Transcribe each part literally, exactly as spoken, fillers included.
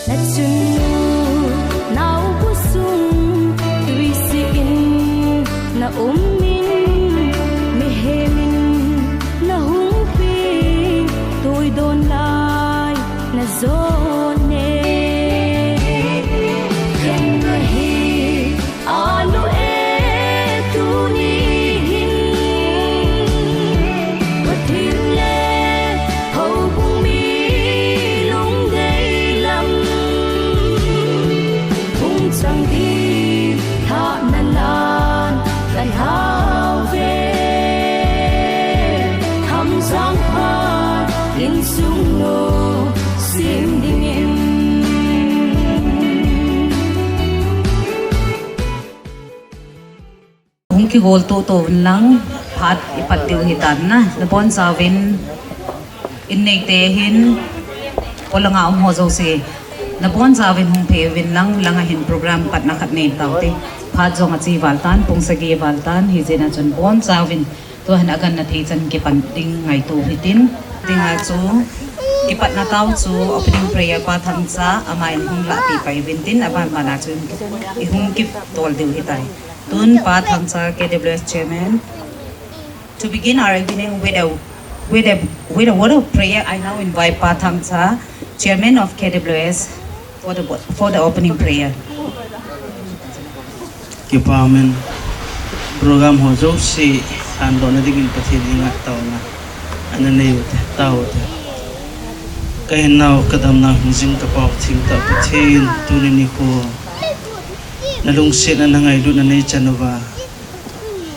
Nachun nu naobu sung tuisih in na um in, mihem in nahung pi, tuidon lai najon e. Ken nahi, anu e, tuni hin Pathen le houbung mi lungdei lam hung chang ding thahna lan kan hau ve. Thamjang phat insung nu sem dingin. Hung kigol toto uvin lang, phat ipat diu hitan na. Nabonchauvin, in neite hin, polanga um ho jouse, nabonchauvin hung phe uvin lang, langa hin program patna khat nei taute. Phat jong achi val tan, pung sagi val tan, hijeh a chun bonchauvin, tua hin aganna thei chan kipat ding ngaitu hitin. Dinga chu, kipatna tao chu, opening prayer Pa Thangcha, amahin hung lahpeh pai uvin tin, aban bana chu, ihung kitol diu hitai. Tun Pa Thangcha, K W S Chairman. To begin our evening with a, with a, with a word of prayer, I now invite Pa Thangcha, Chairman of K W S, for the, for the opening prayer. Kipa umin, program ho jouse, handohna dingin Pathen henga taona ana nei ute, tao ute. Kahinnau, kadamnau, hingjing kapa u thengtah Pathen, tuni nikho nalungsetna, nangailutna neichan uva,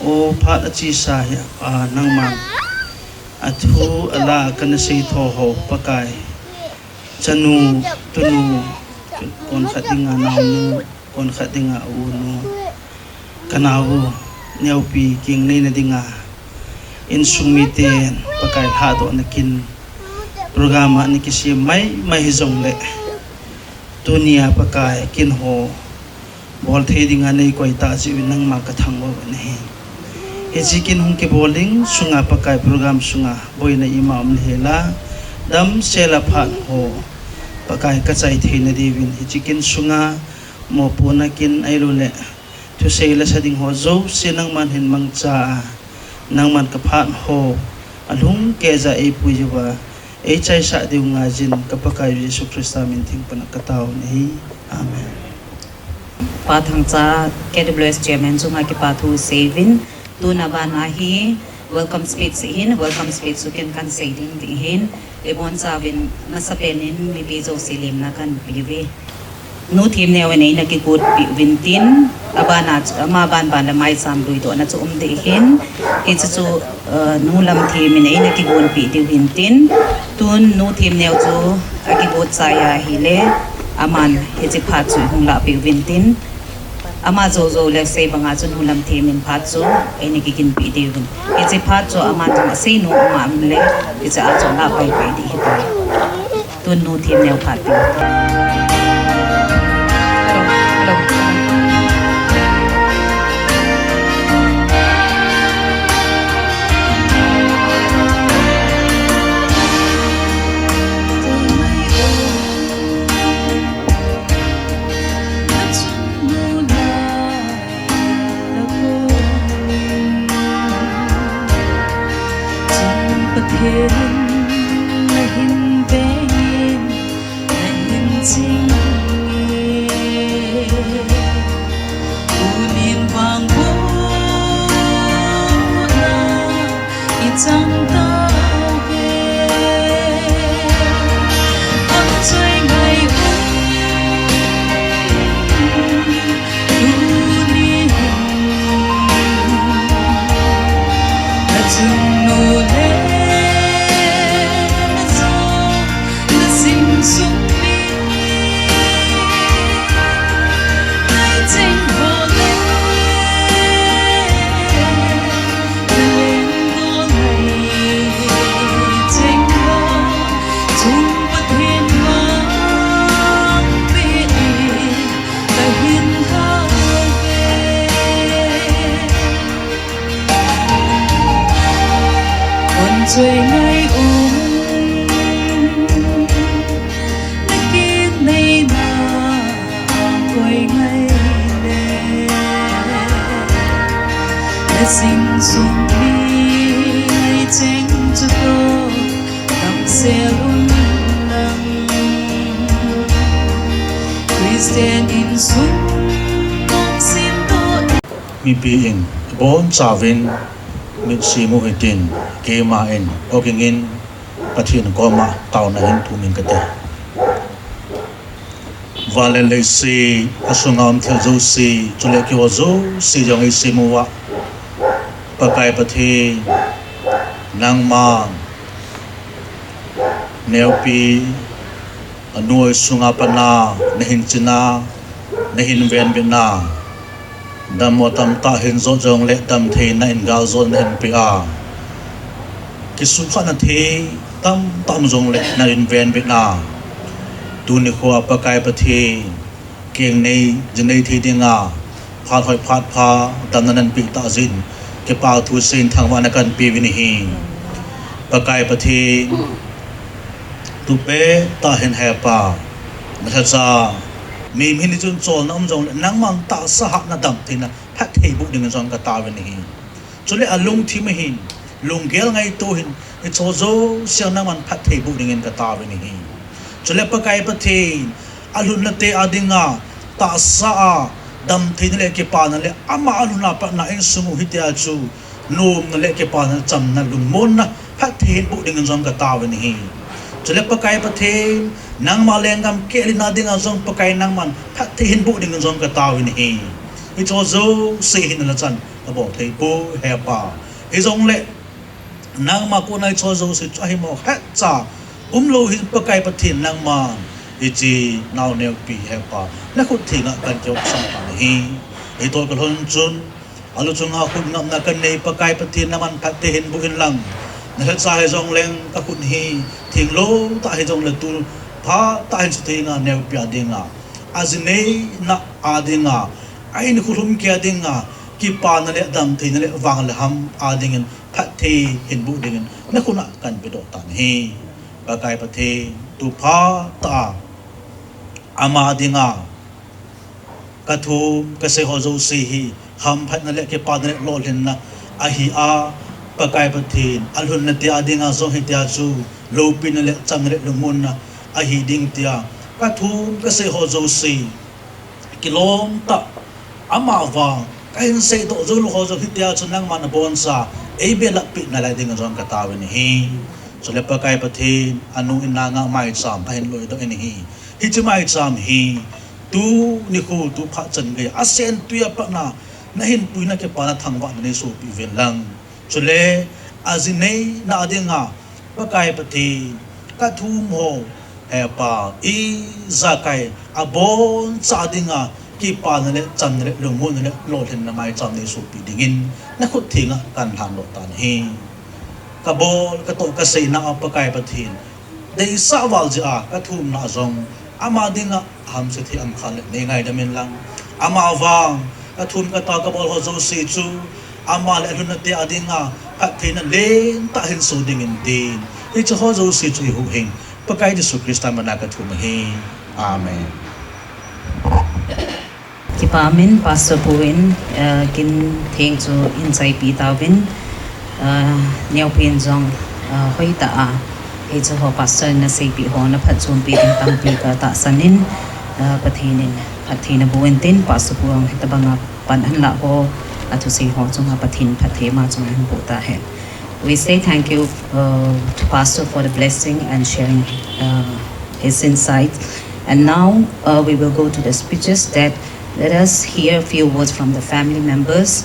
o phat achesa hi, a, nangman athu ala kana seitho ho Pakai, chanu, tunu, konkhat dinga naonu, konkhat dinga unu, kanao u neopi keng neina dinga insung miten Pakai lhahdohna kin program a ana kisem maimai hijongle, tunia Pakai kin ho bol thei dinga neikoi tah jeh uvin nangma kathangvah u ahi. Hiche kin hung kibol ding sunga Pakai program sunga boina ima um lheh la, damsel a phat ho Pakai kachai theina diuvin hiche kin sunga mopohna kin ahiloule thusei lasa ding ho jouse nangman hin mangcha a, nangman kaphat ho alhung keija eipui uva eichaisah diu ngaijin, ka Pakai Jesu Christa min thengpan a katao u ahi. Amen. Pa Thangcha, K W S Chairman chunga kipa thu seiuvin, tuna bana hi welcome speech ahin, welcome speech chu ken kahin sei ding ding ahin, ibonchauvin masapen in mipi jouse lemna kahin peuve. Nu Themneo in eina kigotpeh uvin tin, abana chu, ama banban le maicham luidohna chu um ding ahin, hiche chu, eh, Nu Lamthem in eina kigonpeh diu ahin tin, tun Nu Themneo chu akigot chai ahile, aman hiche phat chu ihung lahpeh uvin tin, ama jou joule sei banga chu Nu Lamthem in phat chu eina kiginpeh diuvin. Hiche phat chu aman jong aseinom um a um le, hiche a chu lah paipai ding ahitai. Tun Nu Themneo phat ding. Pathen, nahin vengin, nahin chingin, tunin vangbohna ichang tauve. Achoi ngai u. Kahin thau ve. Kon choi ngai um. Nakin nei na Sing sung mi cheng chu to, damsel un lang. Christian insung nong sin to. Mipi in, ibonchauvin, mitsi mu hitin, keima in, oging in, Pathen koma taona hin thum inge kati. Van le leiset, asunga um thil jouse, chule keiho jouse jong eisem uva, Pakai Pathen, nangma, neopi, anoi sunga pat a, nahin chin a, nahin venbit a, dammo tamtah hin jot jongle damtheina in galjona nahin pe a, kisukhatna thei tamtah um jongle nahin venbit a, tuni khoa Pakai Pathen, keng nei, ji nei thei dinga, phat hoi phat pha, damna nahin pe tah jeh in, kipa thu seiyin thangvahna kahin pe uvin ahi. Pakai Pathen, tu pettah hin Hepa, nalhacha, mihem hi chun cholna um jongle, nangman tahsa hatna damtheina phatthei boh dingin jong kataovin ahi. Chule alungthim ahin, lunggel ngaito hin, hicheho jouse nangman phatthei boh dingin kataovin ahi. Chule Pakai Pathen, alhunna te a dinga, tahsa a, damtheina le kipana le, ama alhunna pat a insung u hitia chu, nomna le kipana chamna lungmonna, phatthei hin boh dingin jong kataovin ahi. Chule Pakai Pathen, nangma lenggam kehlina dinga jong Pakai nangman, phatthei hin boh dingin jong kataovin ahi. Hicheho jouse hi nalhachan, kabol thei poi Hepa. Hijongle, nangma kona hicheho jouse chu ahimo hetcha, umlou hin Pakai Pathen nangman, hiche nao neopi Hepa, nakhut thenga kahin kihopsah tan ahi. Hitobang kalhon chun, alu chunga khut ngapna kanei Pakai Pathen nangman phatthei hin boh in lang. Nalhacha hijongleng kakhut hi, thenglou tah hijongle tu phatah hin suthengin neopi a dinga, aji neina a dinga, ahinkho lhumkei a dinga, kipana le damtheina le vang le ham a dingin phatthei hin boh dingin nakhut a kahin pedoh tan ahi. Pakai Pathen, tu phatah a, ama dinga, kathum, kasei ho jouse hi, hamphatna le kipana le lolhinna ahi a, Pakai Pathen, alhunna te a dinga jong hitia chu, loupina le chamna le lungmonna ahi ding tia, kathum, kasei ho jouse, kilom tah, amavang, kahin seidoh joulou ho jong hitia chu nangman naboncha, eibelap peh nalai dingin jong kataovin ahi. Chule Pakai Pathen, anu in nanga maicham ahin loidoh in ahi. Hiche maicham hi, tu nikho tu phat chan geiya, asentwi a pat a, nahin puina kipana thangvahna neisopeh uvin lang. Chule, aji neina a dinga, Pakai Pathen, kathum ho, Hepa, ijakai, aboncha dinga, kipana le chamna le lungmonna le lolhinna maicham neisopeh dingin, nakhut thenga kahin lhandoh tan ahi. Kabol, katoh, kaseina a Pakai Pathen, deisah val jeh a kathumna jong, ama dinga hamse thei am khat le neingaidam in lang. Amavang, kathum katao kabol ho jouse chu, ama le alhunna te a dinga, phattheina lentah hin soh dingin tin, hiche ho jouse chu eihuhhing Pakai Jesu Christa mina kathum ahi. Amen. Kipa umin Pastor pu in, eh, kin theng chu eichaipi tauvin, eh, neopi in jong, eh, hoitah a, hiche ho Pastor in aseipeh ho naphatchompi ding tampi katahsan in, eh, Pathen in phatthei naboh in tin, Pastor pu jong hitobanga pan ahin lah ho, athusei ho chunga Pathen phatthei ama chunga ahin boh tahen. We say thank you, uh, to Pastor for the blessing and sharing, uh, his insights. And now, uh, we will go to the speeches that let us hear a few words from the family members.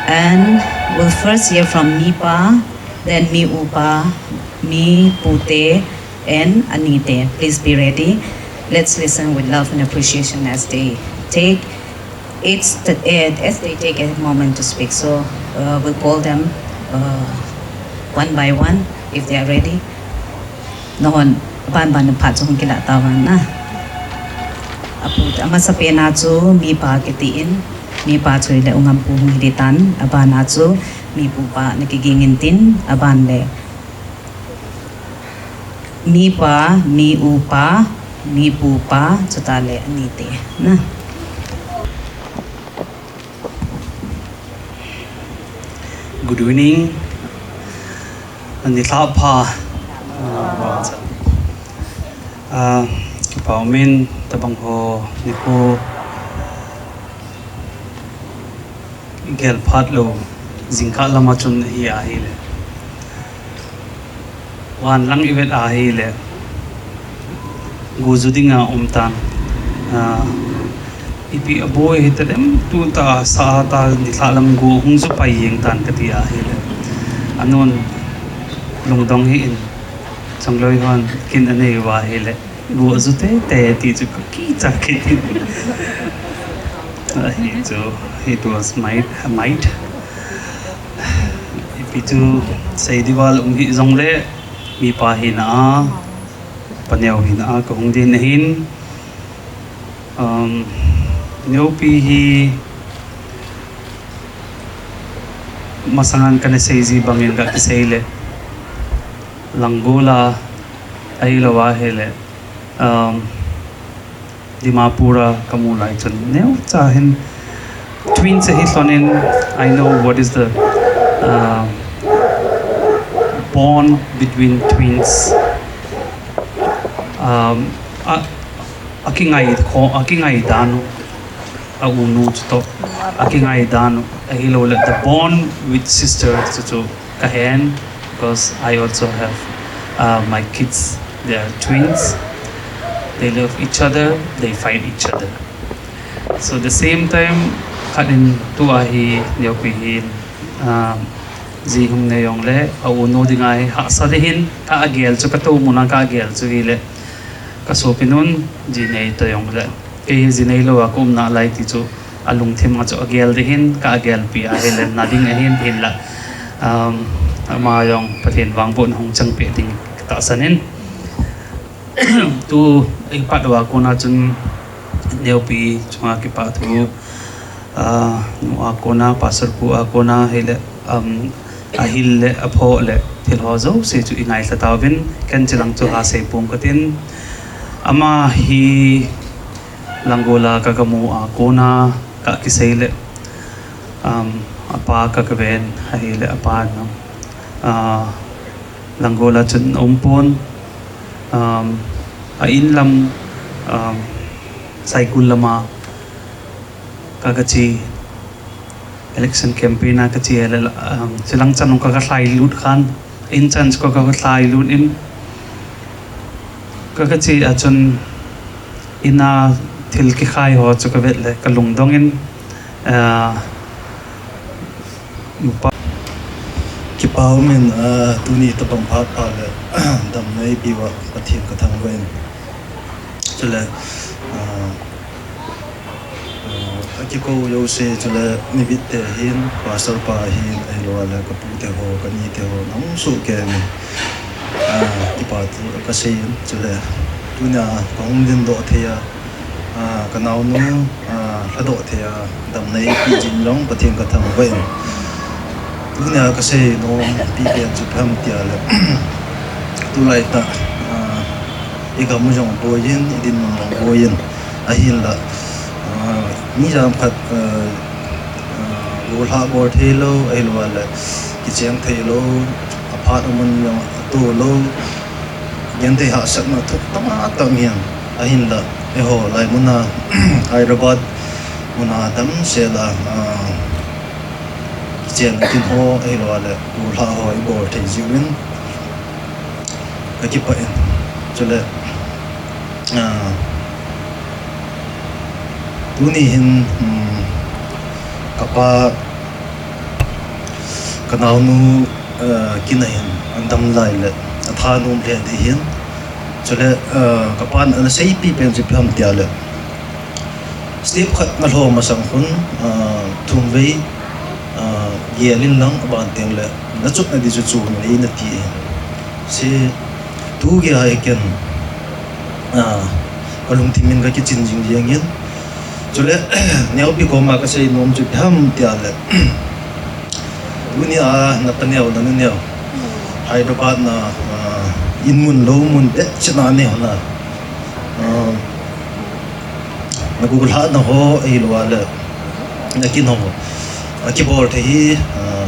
And we'll first hear from Mipa, then Mi Upa, Mi Pute, and Anite. Please be ready. Let's listen with love and appreciation as they take It's the, eh, as they take a moment to speak, so, uh, we'll call them, uh, one by one if they are ready. Nahon, aban ban phat chu hung kilah tauvin na. Apu, amasapen a chu Mipa kiti in, Mipa chu le Ungam pu hung hi tan, aban a chu Mipupa nakiging in tin, aban le Mipa, Mi Upa, Mipupa, chutah le Anite na. Good evening. Nilhah pha. Ah, kipa umin, tabang ho, nikho gel phat lou, jingkah lama chun hi ahile. Van lang i vet ahile, go ju dinga um tan. Ah, ipi aboi hita dem tu ta sa ta nilhah lam go hung ju pai jeng tan kati ahile. Anon lungdong hih in, chongloi hon kin anei uva ahile. Go ju tete ti chu ka kicha kit in. Ahi chu, it was might, might. Ipi chu sei diu val um hih jongle, mipa hina a, paneo hina a, ka hung din ahin. Um, neopi hi masangan kana sei ji bangin ka kisei le. Langol a, ahilou ahile. Um, Dimapur a ka mu lai chun neocha hin twins ahi lhonin, I know what is the, uh, bond between twins. Um, a, a kingai kho, a kingai dan u, a u nu chu toh, a kingai dan u, ahilou le the bond with sister chu chu ka hen, because I also have, uh, my kids, they are twins. They love each other, they fight each other. So the same time, khat in tua hi, neopi hin, um, ji hung nei jongle, a u nu dinga hi hahsa ding hin, ka gel chu ka tou muna ka gel chu hile, ka sopinun, ji nei ta jongle. Kei hi ji neilou a ka um nalai ti chu, a lungthim a chu a gel ding hin, ka gelpi ahile, na ding ahin hinla. Um, ama jong Pathen vangbohna hung chang peh ding ka tahsan in. Tu, i pat uva kona chun neopi chunga kipa thu, ah, nu a kona, pastor pu a kona, hile, um, ahil le, aphoh le, thil ho jouse chu i ngailha tauvin, ken chilang chu ha sei pong katin, ama hi Langol a ka, ka mu a kona, ka kisei le, um, apa ka, ka ven, ahile apa no. Ah, Langol a chun a um pon, um, a in lam, um, Saikul lama ka, ka che, election campaign a ka che le, um, chilang chan ka, ka lhai lut khan, in chan ka, ka lhai lut in, ka, ka che a chun in a thil kikhai ho chu ka vet le, ka lungdong in, ah, Kipa umin, ah, tuni tabang phat pha le, damna eipe uva Pathen ka thangvah in. Chule, ah, ah, akikou jouse, chule mi vit te hin, pastor pa hin, ahilou le ka pu te ho, ka ni te ho, nang su ke ni. Ah, kipa thu ka sei in, chule, tunia ka hung din doh thei a, ah, ka naonu, ah, lhadoh thei a, damna eipe jing jong Pathen ka thangvah in. Tunia ka sei nom pi pen chu ipi ham tia le. Tulai tah, ah, i gam u jong boi in, i dinmun jong boi in. Ahinla, ah, mi jam khat, ah, ah, golhah bol thei lou, ahilou le, kicheng thei lou, aphat amun jong ato lou, genthei hahsatna thuk tama tam hian, ahinla, eiho, lai muna, Hyderabad muna damsel a, ah, kichen kin ho, ahilou le, golhah ho, i bol thei jiuvin, ka kipah in, chule, ah, tuni hin, um, ka pa, ka naonu, eh, kin a hin, an dam lai le, a thanom le ding hin. Chule, eh, ka pan ana seipi pen chu ipi ham tia le. Step khat na lhom masang khun, eh, thum vei, eh, gel in lang aban teng le, na chutna di chu chu na nei na ti. Si, tu gei a ken, ah, ka lungthim in ka kichin jing jeng in. Chule, neopi koma ka sei nom chu ipi ham tia le. Tunia na pa neo, na nu neo. Hyderabad na, ah, in mun lou mun beh china neo na. Ah, na golhahna ho, ahilou le, na kin ho. A kibol thei hi, ah,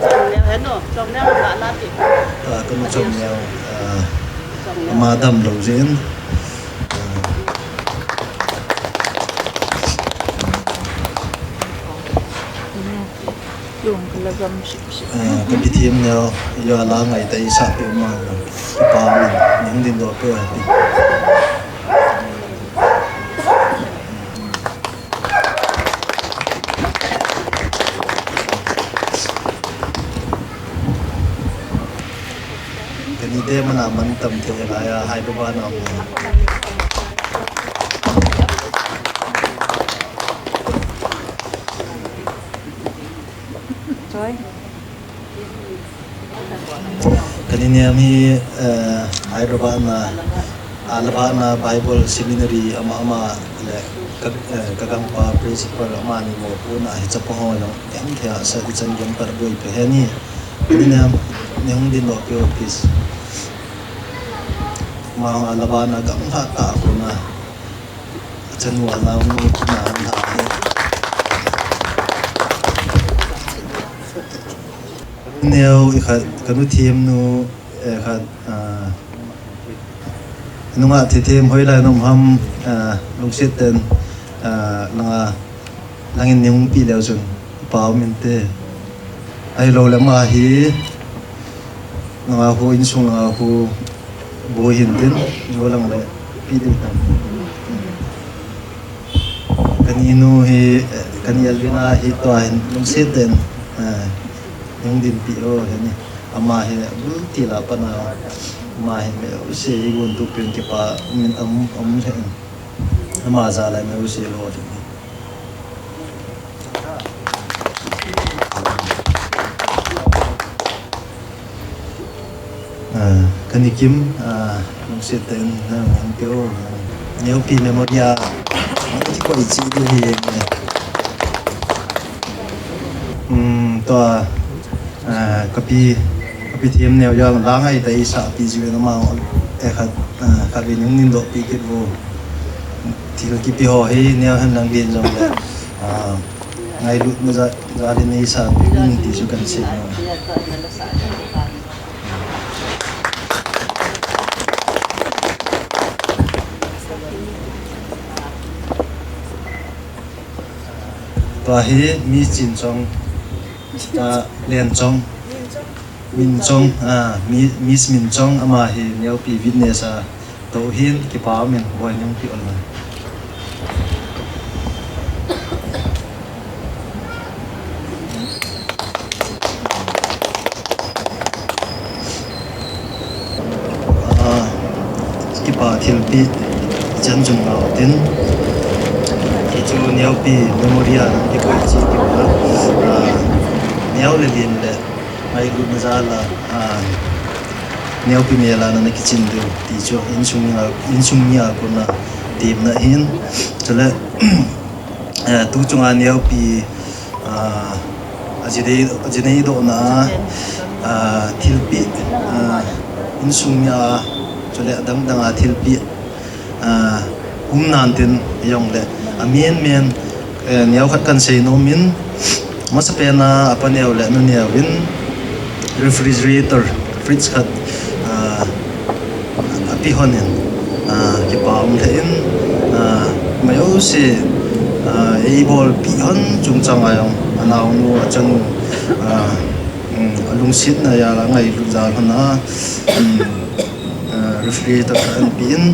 Chom leo, he nu, chom leo, la, la, ti. Ka nu chom neo, ah, ama damlou jeh in. Ah, ka pi them neo, ija la ngaitah a eisah peh ma, kipa umin, nei hung dingdoh peh u hite. Ka nite mana man tam thei lai a, Hyderabad na um. Choi. Ka ni nem hi, eh, Hyderabad na, Allahabad na Bible Seminary ama, ama le ka, eh, ka gangpa principal amani mopohna hi chapa ho jong, em thei a sa i chan gem pat boi pe he ni. Ka ni nem, nei hung dingdoh peh u please. Ama Allahabad na gamlha tah a kona. Chanu a naonu na na. Neo i khat, ka nu them nu, eh, khat, ah, nunga thi them hoilai na um ham, ah, lungset tah in, ah, langa, langin nei hung pi leu chun, pa um inte. Ahilou le ama hi, langa hu, insung langa hu, bu hin tin, jo lang le, pi ding tam. Ka ni nu hi, ka ni Alvina hi tua hin, lungset tah in, eh, hung ding pi o, he ni. Ama hi, bul til a pat na, ama hi, me, u se, i gun tu pen kipa, min am, am he. Ama jal a, me, u se lo, he ni. Ah, ka ni Kim, ah, lungset tah in, ah, hung pi o, ah, Neopi Memorial, ah, kikoi cheh diu hi, eh. Um, tua, ah, ka pi, ka pi them neo jong la ngaitah a eisah pi jiu na ma, eh, khat, ah, khat vin hung dingdoh pi kit vo. Thil kipe ho hi neo hen lang din jong le, ah, ngailutna jal, jal in eisah pi uvin ti chu kan sei nom. Tua hi Miss Chin Chong, ah, Len Chong, Min Chong, ah, Mi-, Miss Min Chong, ama hi Neopi witness a tou hin kipa umin, boi ning pi un lang. Ah, kipa thilpeh chan chun ngau tin. Hichu Neopi Memorial kikoi cheh diu a. Ah, neo le len le ngailutna jal a, ah, Neopi mel a nana kichin diu ti chu insung mi a, insung mi a kona temna ahin. Chule, eh, tu chunga Neopi, ah, ajinei, ajinei dohna a, ah, thilpeh, ah, insung mi a, chule adang dang a thilpeh, ah, um nan tin jong le, amen men, eh, neo khat kan sei nom in, masapen a apa neo le anu neo in refrigerator, fridge khat, ah, ape hon in, ah, kipa um lheh in, ah, mai o se, ah, eibolpi hon chungchang a jong, anaonu, achanu, ah, um, alungsetna jal a ngailut jal hon a, um, ah, refrigerator khat ahin pe in,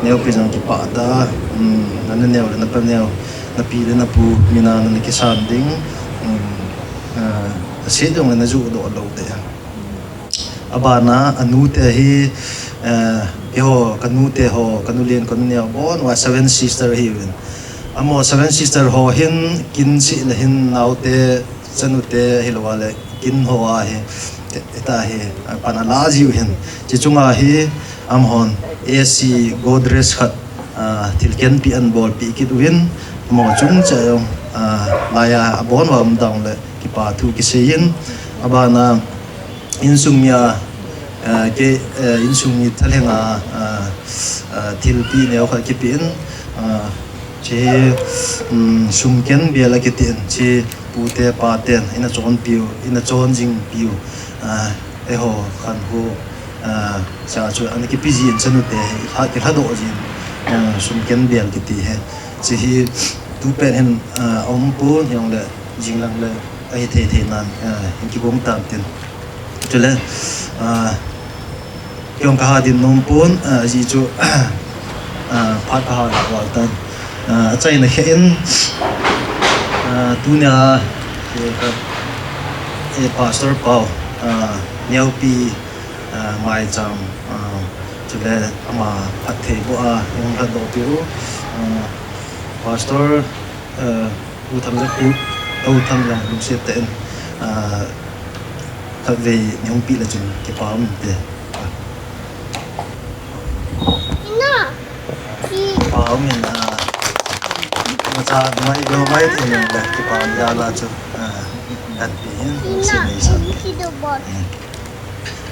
Neopi jong kipah tah a, um, nanu neo le napa neo, napi le napu min a nana kisan ding, um, ah, aset jong le najoh doh lou ding. Abana, anute hi, eh, keiho, kanute ho, kanu len, kanu neo, bon, wa seven sister ahiuvin. Amaho seven sister ho hin, kin seh le hin naote, chanute, hilou le, kin ho ahi, te, ta hi, a, pan ala jiu hin. Chi chunga hi, amahon, A C Godrej khat, ah, thil kenpi abolpi kit uvin, amaho chungchang, ah, laiya abon uva um tah le kipa thu kisei in, abana insung mi a, ah, ke, eh, insung mi thalheng a, ah, ah, thilpeh neo khat kipe in, ah, chi, um, sumken bel akiti in, chi pute paten, ina chonpiu, ina chon jingpiu, ah, Eiho khan hu, ah, cha chu ana kipi jin chanu te, ilha, ilha doh jin, ah, sum ken bel kiti hi. Chi hi tu pen hin, ah, um pon hiong le jing lang le ahi thei thei nan, ah, hin kigong tam tin. Chule, ah, kiong ka ha din nom pon, ah, ji chu, ah, phat ka ha la wal tan. Ah, achaina khe in, ah, tunia, eh, ka, eh, Pastor Pau, ah, Neopi, ah, maicham, ah, chule ama phatthei boh a, hung lhatdoh piu, ah, Pastor, ah, U Thang le U, U Thang le lungset tah in, ah, khatvei nei hung pi le chun kipa um te. Kipa um in, ah, macha mai lo mai te in le kipa um ya la chu, ah, kan pi in, si nei sa.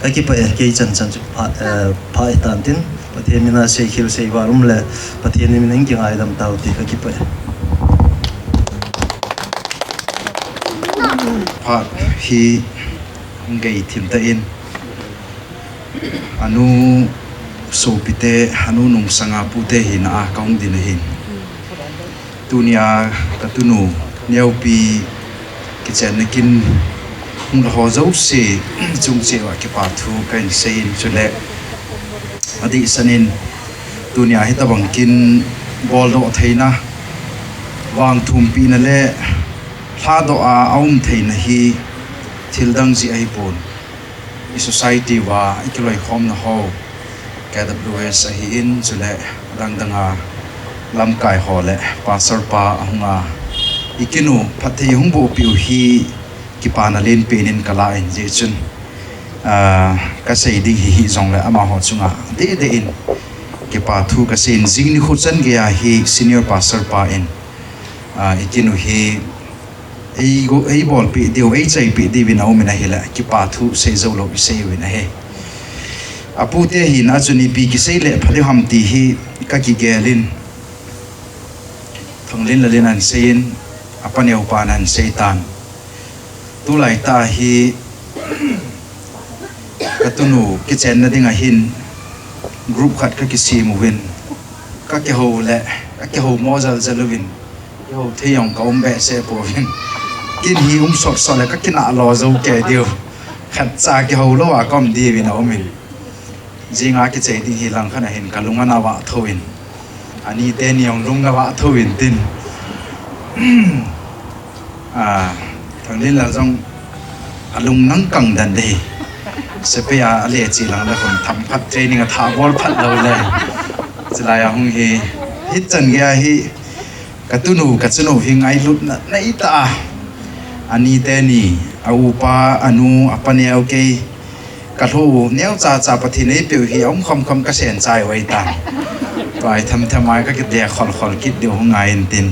Ka kipah e, kei chan chan chu pha, eh, pha e tan tin, Pathen mina sei khel sei val um le, Pathen mina in kingaidam tau ti ka kipah e. Phat hi hung gei thim ta in, anu sopite, anu nungsanga pute hina a ka hung din ahin. Tunia ka tunu Neopi kichenna kin hung la ho jouse chung cheh uva kipa thu ka hin sei in chule adeh san in tunia hitabang kin boldoh theina vangthumpina le lhadoh a aum theina hi thil dang jeh ahi pon. I society uva i kiloikhomna ho, K W S ahi in, chule dang dang a lamkai ho le pastor pa ahung a, i kinu phatthei hung boh piu hi kipana len pen in ka la in jeh chun, ah, ka sei ding hi hijong le amaho chunga deh deh in kipa thu ka sei in jing nikho chan gei a hi senior pastor pa in, ah, i kinu hi ei go, ei bolpeh diu, ei chaipeh diu vin a um in ahile, kipa thu sei jou lou i sei uvin ahi. Apute hina chun ipi kisei le pha diu ham ti hi ka kigel in, Thanglinlal in ahin sei in, apa Neopa in ahin sei tan. Tulai tah hi, ka tunu kichenna ding ahin, group khat ka kisem uvin, ka kihou le, ka kihou mo jal jal uvin, kihou thei jong ka um behseh pouvin. Kin hi um sot sot le ka kinah lo jou kei diu. Khatcha kihou lou a ka um diuvin a um in. Jinga kichei ding hi langkhat ahin ka lung ana vah thou in. Ani teni jong lung ana vah thou in tin. Ah, Thanglinlal jong alung nang kang den dei. Sepai a ale chi lang le hon tham phat training a tha bol phat lou le. Chulai a hung hi, hichan gei a hi, ka tunu, ka chanu hi ngailutna nei tah a. Ani teni, a upa, anu, apa Neo kei, ka lou, neocha cha Pathen eipeu hi, aum khom khom ka sen chai uve tan. Tua hi tham tham a ka kile khol khol kit diu hung ngai in tin.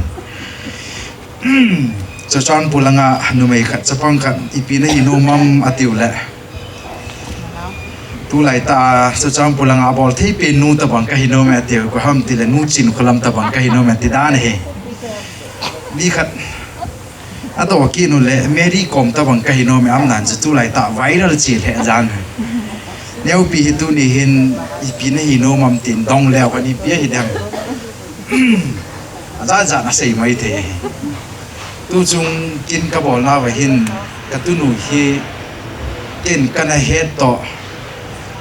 Churachandpur langa numei khat chapang khat ipi nahi nom am atiu le. Tulai tah Churachandpur langa bol thei pen nu tabang kahi nom e atiu, koi ham tile nu Chinkholam tabang kahi nom e ati dan ahi. Mi khat adoh kit nu le Mary Kom tabang kahi nom e am nan chu tulai tah viral che lheh jan. Neopi hi tuni hin ipi nahi nom am tin dong leu khat ipi ahi dem. Ajat jat a sei mai thei. Tuchung kin ka bolna uva hin ka tunu hi ken kana het toh.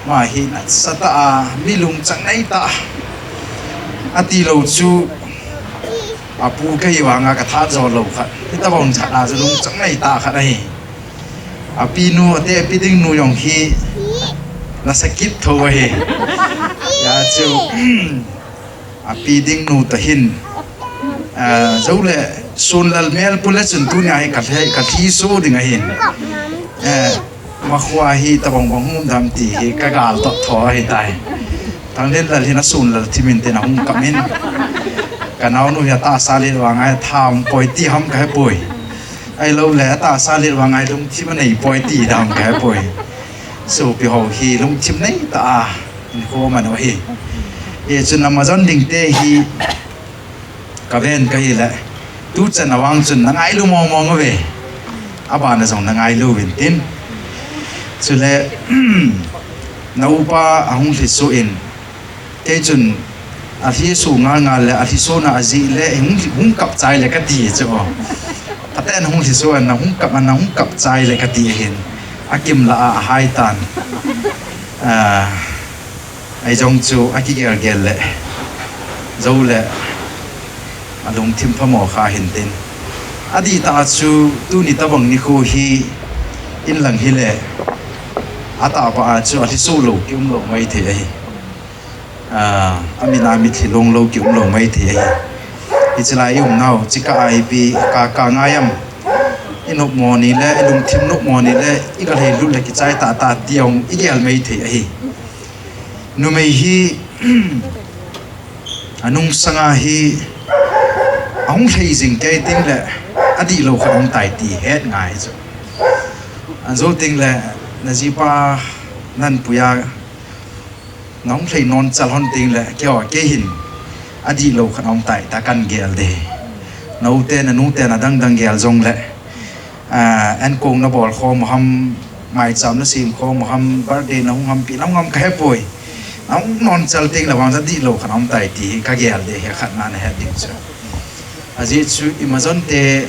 Ama hi nasatah a mi lungchang nei tah. Ati lou chu apu kahi vanga ka tha jo lou khat. Hitabang jat a chu lungchang nei tah khat ahi. Apinu, ate api ding nu jong hi nasa kit thou ahi. Hijeh chun, api ding nu tahin, ah, jou le Sunlal mel pu le chun tunia hi ka lhe, ka lhi so ding ahin. Eh, makhoa hi tabang bang hung um dem ti hi ka gal toh tho ahi tai. Thanglinlal hin a Sunlal thim in tin ahung kam in. Ka naonu hi atahsa let vang a hi tha um poi ti ham ka he poi. Ahilou le atahsa let vang a hi lungthim anei poi ti dam ka he poi. Sopi ho hi lungthim nei tah a hinkho aman u ahi. Hijeh chun ama jon ding te hi ka ven kahi le. Tuchan a vang chun na ngailu mong mong uve. Abana jong na ngailu uvin tin. Chule, na upa ahung lhiso in, kei chun alhiso ngal ngal le, alhiso na ajih le, hung, hung kap chai le kati chu. Phaten hung lhiso in, na hung kap, na hung kap chai le kati ahin. Akim la a, ahai tan. Ah, Ahi jong chu akigel gel le, jou le, alungthim phamo kha hintin. Adih tah a chu tuni tabang nikho hi inlang hile, atahbeh a chu alhiso lou kium lou maithei ahi. Ah, amin a mitlhi long lou kium lou maithei ahi. Hiche lai i umnau, chikah a ipi ka, ka ngai am. I nopmo ni le, i lungthim nopmo ni le, i galhailut le kichai tah tah ti jong igel maithei ahi. Numei hi, anungsanga hi, ahung lhai jing kei ting le, adihlou khat aum tai ti het ngai chu. Anjou ting le, na jipa nan puiya, nahung lhai non chal hon ting le, keiho kei hin, adihlou khat aum tai ta kan gel de. Na u te, na nu te, na dang dang gel jong le, Ah, ankong na bol khom u ham, maicham na sem khom u ham, birthday na hung ham, ipi na hung ham ka hepoi. Na hung non chal ting le vang adihlou khat aum tai ti hi ka gel de hi khat na na het ding chu. Ajeh chu i majon te,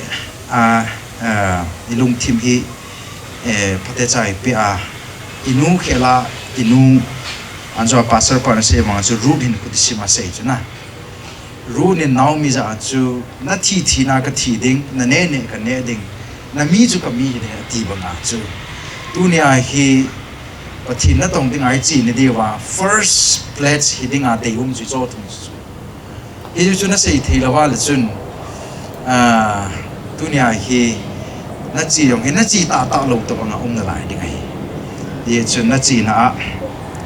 ah, ah, i lungthim hi, eh, phatecha ipi a, i nu khel a, i nu, anjou a pastor pa na sei vang chu Ruth hin khuti sim a sei chu na. Ruth in Naomi jah a chu, na thi thina ka thi ding, na neh neh ka neh ding, na mi chu ka mi hiding ati banga chu. Tunia hi Pathen natong dinga iche ni diuva, first pledge hidinga deium chu icho thum chu. Hichu chu na sei thei louva le chun, ah, tunia hi na che jong hi na che tahtah lou tobanga um nalai ding ahi. Hichun na chena a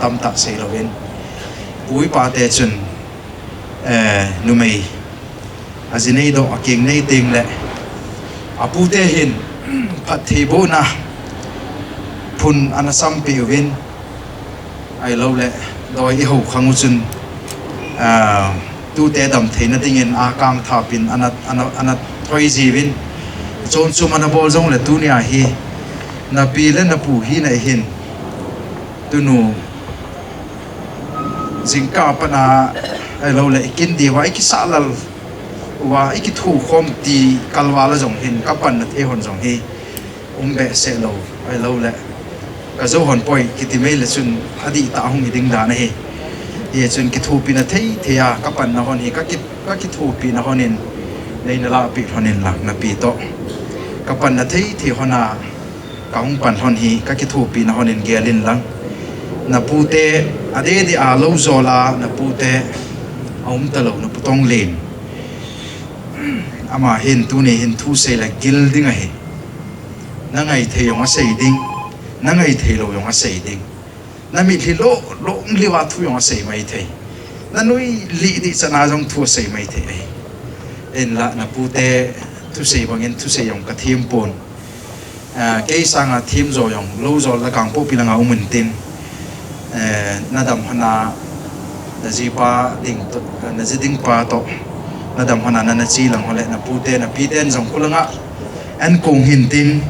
tamtah sei louvin. Pu ipa te chun, eh, numei, aji neidoh, akeng nei teng le, apu te hin, phattheibohna phun ana sampeh uvin, ahilou le, doi ihou khang u chun, ah, tute damtheina dingin akang thapin ana, ana, ana thoi jiuvin, chonchum ana bol jong le tunia hi, na pi le na pu hina hin, tunu, jingkah a pat a, ahilou le, i kin diuva, i kisah lal uva, i kitho khom ti kalval a jong hin, ka panna thei hon jong hi, um behseh lou, ahilou le, ka jou hon poi, kiti mai le chun, adihtah hung hi ding dan ahi. Hichun kithopina thei thei a, ka panna hon hi, ka ki, ka kithopina hon in, nei na lahpeh lhon in lang, na pi toh. Ka panna thei thei hon a, ka hung pan lhon hi, ka kithopina hon in gel in lang. Na pu te, adeh deh a lou jol a, na pu te, aum talou, na pu Tonglen. Ama hin, tuni hin thu sei le gil ding ahi. Na ngai thei jong asei ding, na ngai thei lou jong asei ding. Na mitlhi lo, long liuva thu jong asei maithei. Na nui lih dih chan a jong thu asei maithei ahi. Hinla, na pu te thusei bangin thusei jong ka them pon. Ah, kei sanga them jo jong, lou jol la Kangpokpi langa um intin. Eh, na dam hon a, na jipa ding toh, na ji ding pa toh, na dam hon a na, na che lang hon le, na pu te, na pi ten jong khu langa, ankong hintin,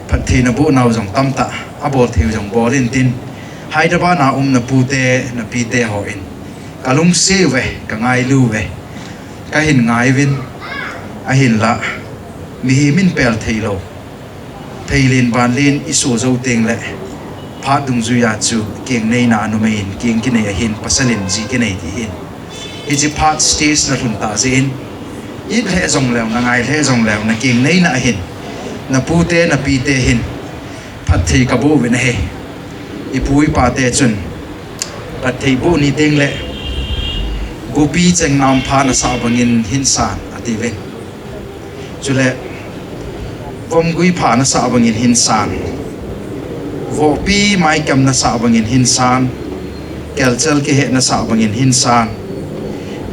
phatthei na boh nau jong tamtah, abol thei u jong bol intin, Hyderabad a um na pu te, na pi te hon, ka lungset uve, ka ngailu uve, ka hin ngai uvin, ahinla, mihem in pel thei lou. Pheilen vanlen i soh jou teng le, phat dungjuia chu keng neina a numei in keng kinei ahin, pasal in ji kinei ti hin. Hiche phat stage na lhun tah jeh in, it lheh jong leu, na ngai lheh jong leu, na keng neina ahin, na pu te, na pi te hin, phatthei ka boh uvin ahi. I pu i pa te chun, phatthei boh ni teng le, Gopi Chengnam pha na sah bangin hin san, ati uvin. Chule, Vomgui pha na sah bangin hin san. Vohpi Maikem na sah bangin hin san. Kelchel Keheh na sah bangin hin san.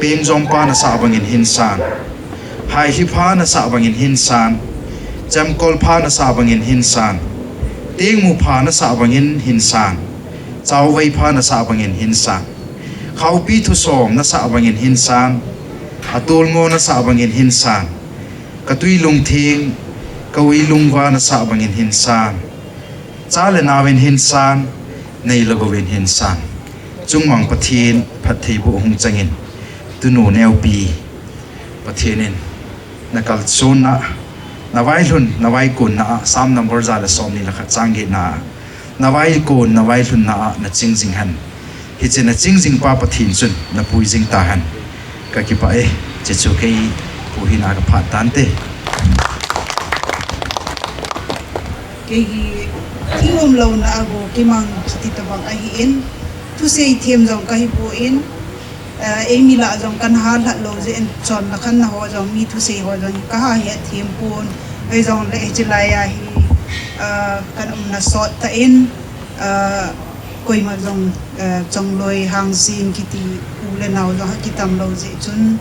Pengjom pha na sah bangin hin san. Hailhi pha na sah bangin hin san. Chemkol pha na sah bangin hin san. Tengmu pha na sah bangin hin san. Chauvei pha na sah bangin hin san. Khaupi Thusom na sah bangin hin san. Atulngo na sah bangin hin san. Ka tui lungtheng, ka ui lungva na sah bangin hin san. Cha le nauvin hin san, nei le gouvin hin san. Chungmang Pathen phattheiboh hung changin, tunu neopi Pathen in na kalsonna, na vailhun, na vaikonna a, Psalm number ja le somni le khat chang getna a, na vaikon, na vailhunna a na ching jing hen. Hiche na ching jing pa Pathen chun na pui jing ta hen. Ka kipah e, hiche chu kei pu hina ka phat tante. Kei hi thingum louna a go kimang kiti tabang ahin, thusei them jong ka hi pon, eh, eimi lah jong kan hal hat lou jeh in, chonna khanna ho jong, mi thusei ho jong ka ha het them pon. Hijongle hiche lai a hi, eh, kan umna sot tah in, eh, koima jong, eh, Chongloi Hangsing kiti u le nao jong ha kitam lou jeh chun,